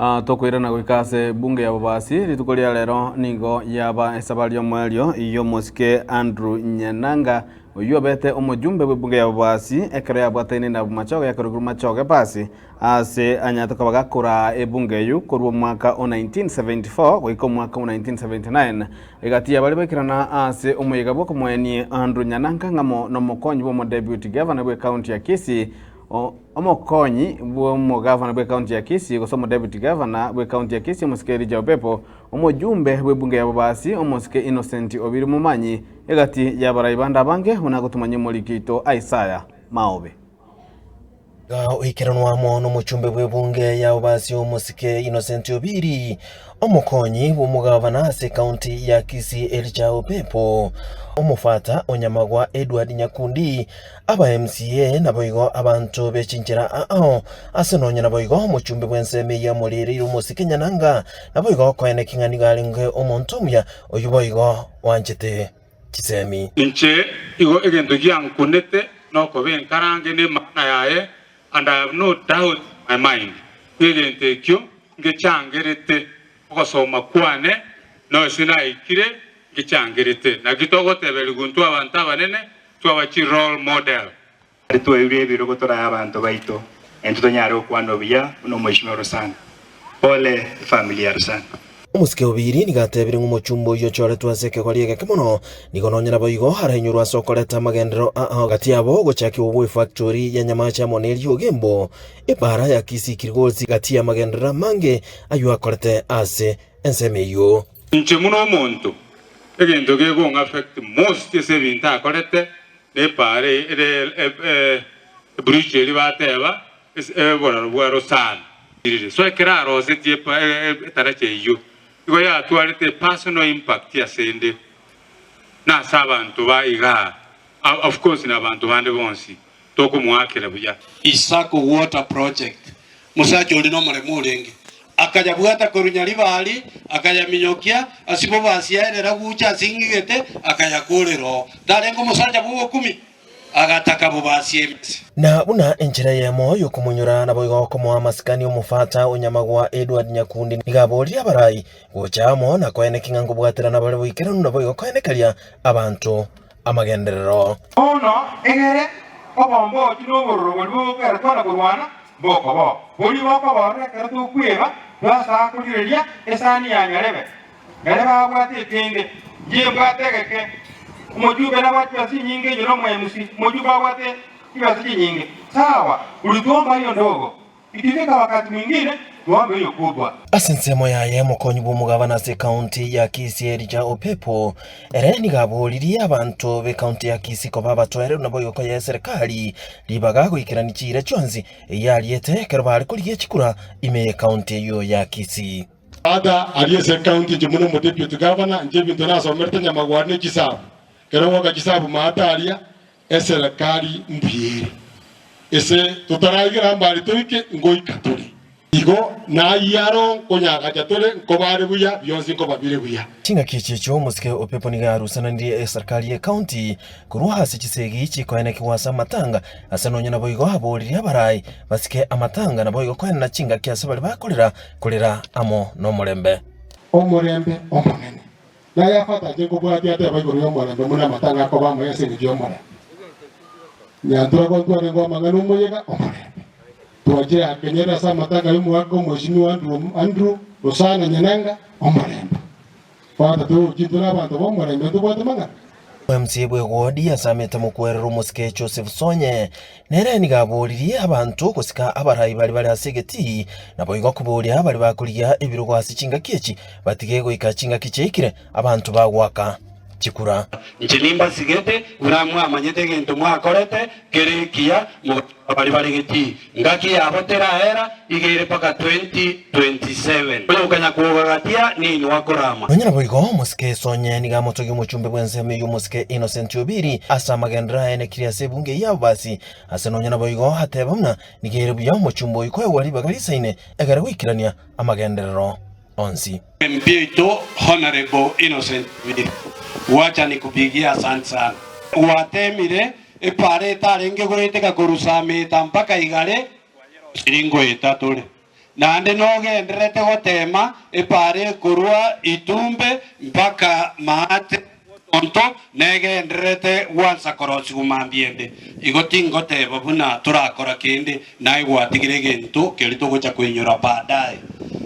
Ah, tokoirana goika ase bunge ya bobasi rituko ria rero nigo yaba esabari y'omoerio y'omosike Andrew Nyananga oyio obete omojumbe bw'ebunge ya bobasi ekero yabwataine na Machoge yakorokirwe Machoge Basi ase anyarete koba gakoraa ebunge eyio korwa omwaka o 1974 goika omwaka o 1979 egati ya baria baikerana ase omoyega bw'okomoenie Andrew Nyananga ng'amo nomokonyi bw'omodeputy governor bw'ecounty ya Kisii Omokonyi bw'omogavana bw'ecounty ya Kisii gose omodeputy governor bw'ecounty ya Kisii omosike Elijah Opepo, omojumbe bw'ebunge ya Bobasi omosike Innocent Obiru Momanyi, egati y'abarai bande abange buna agotumanyia omoriki oito Isaiah Maobe. Iga oikeranwa amo nomochumbe bw'ebunge ya Bobasi omosike Innocent Obiri, Omokonyi bw'omogavana ase ekaunti ya Kisii Elijah Opepo, omofata o Nyamagwa Edward Nyakundi, Aba MCA naboigo abanto be chinchera aao, ase nonya naboigo omochumbe bw'ensemo eyio amorereire omosike Nyananga, naboigo koeneki ng'a nigo arenge omonto omuya, oyio boigo oanchete chisemi. Inche igo egento giankunete nokoba enkarange nemang'ana yaye, and I have no doubt in my mind ng'a egento ekio ngechangerete ogosoma kwane, nonsi naikire ngechangerete. Naki togoteberigwa intwe abanto abanene Twaba chi role model. Aria twaeirwe ebirogo torae abanto baito, naintwe tonyare gokwana obuya buna omweshimiwa Rosana. Pole efamiri ya Rosana. Omosike Obiri nigo atebire ng'a omochumba oyio ochoretwe ase ekegori egeke mono, nigo nonya naboigo arainyorwe ase okoreta amagenderero aa gati yabo ogochakigwa gw'efactori ya Nyamache amo neriogembo, epaara ya Kisii Kilgoris gati y'amagenderero amange ayio akorete ase ensemo eyio. Inche buna omonto, egento gekong'affect most ase ebinto akorete nepaara ere ebridge eria bateba ase oboraro bwa Rosana. So ekero arosetie etaracha eyio, igo yatwarete epersonal impact ase inde na ase abanto ba igaa, of course na abanto bande bonsi tokomoakera buya. Isako Water Project, Mosacha oria nomoremu orenge, akayabwata korwa Nyaribari, akayaminyokia ase bobasi aerera gocha ase ing'igete, akayakoorera oo. Tarenge omosacha bw'obokumi, agataka bobasi emese. Na buna enchera eyemo y'okomonyora naboigo komoa amasikani omofata o Nyamagwa Edward Nyakundi nigo aboririe abarai gocha amo na koeneki ng'a nkobwaterana bare boikeranu naboigo koenekeria abanto amagenderero. Bono egere obomboochu na obororo boria bogokera twana korwana mbokobao, boria bokoborora ekero tokweba twasaa korigereria esani ya nyarebe. Nyarebe abwate ekende, inche mbwate egeke. Omochumbe nabwate chibesa chinyinge, inche nomoemusi, omochumbe abwate chibesa chinyinge. Sawa, ulituomba hiyo ndogo. Ikifika wakati mwingine tuombe hiyo kubwa. Ase ensemo yaye omokonyi bw'omogabana ase ekaunti ya Kisii Elijah Opepo ere nigo aboririe abanto b'ekaunti ya Kisii koba abatoereru naboigo koyea eserekari ribaga goikerania chiira chionsi eyio ariete ekero bare korigia chikura ime y'ekaunti eyio ya Kisii. Tata aria ase ekaunti inche buna omodeputy governor inche ebinto nasomerete nyamagwari ne chisabu kero goka chisabu maate aria Eserekari mbuya ere. Ase totaraigera mbari toike, ngoika tore. Igo nayio aro nkonyagacha tore, nkobare buya, bionsi nkoba bire buya. Chingaki echi echio omosike o Pepo nigo arusananirie eserikari y'ecounty korwa ase chisegi chikoenekigwa ase amatanga ase nonya naboigo aboririe abarai basike amatanga naboigo koenena chingaki ase baria bakorera korera amo nomorembe. Omorembe omonene. Naye afatache nkobwatia ateba igoro y'omorembe buna amatanga akoba amoya ase engencho y'omorembe. Nyantura gontwarenge amang'ana omoyega omorembe. Twachire akenyere ase amatanga y'omogaka omweshimiwa Andrew, Andrew Rosana Nyananga, omorembe. Fata togochia intwe nabanto b'omorembe ntobwate mang'ana. MCA bw'ewodi asamete mokwerero omosike Joseph Sonye nere nigo aboririe abanto gosika abarai baria bare ase egetii naboigo koboria baria bakorigia ebirogo ase chingaki echi batige goika chingaki chiaikire abanto bagoaka chikura. Inche nimbasigete, buna mwamanyete egento mwakorete kere ekiya, mogasika baria bare getii. Ngaki yabo teraera, iga ere mpaka 2027. Oyokanya kogagatia ninwe akorama. Nonya naboigo, omosike Sonye nigo amotogia omochumbe bw'ensemo eyio omosike Innocent Obiri ase amagenderero aenekirie ase ebunge eyio y'ababasi. Ase nonya naboigo ateba buna nigo ere buya omochumbe oyio koegwa ribaga risaine egere goikerania amagenderero onsi. MP oito Honourable Innocent Obiri, gwacha nikupigie asante sana. Gwatemire epaara etarenge goeteka korwa Sameta mpaka Igare, kwayerosirie ngoeta tore. Naende nogendererete gotema epaara ekorwa Itumbe mpaka Maate Tonto negendererete gwansa korosigwa mambia ende. Igo tingoteba buna torakora kende, naye gwatigire egento keria togocha koinyora baadaye.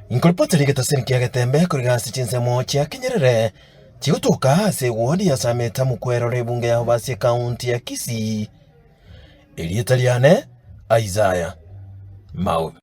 Inkoripoti rigetasini kia Getembe koriga ase chinsemo chia Kenyerere chigotoka ase ewodi ya Sameta Mukwerore ebunge ya Hobasi ekaunti ya Kisii. Erieta riane Isaiah Maobe.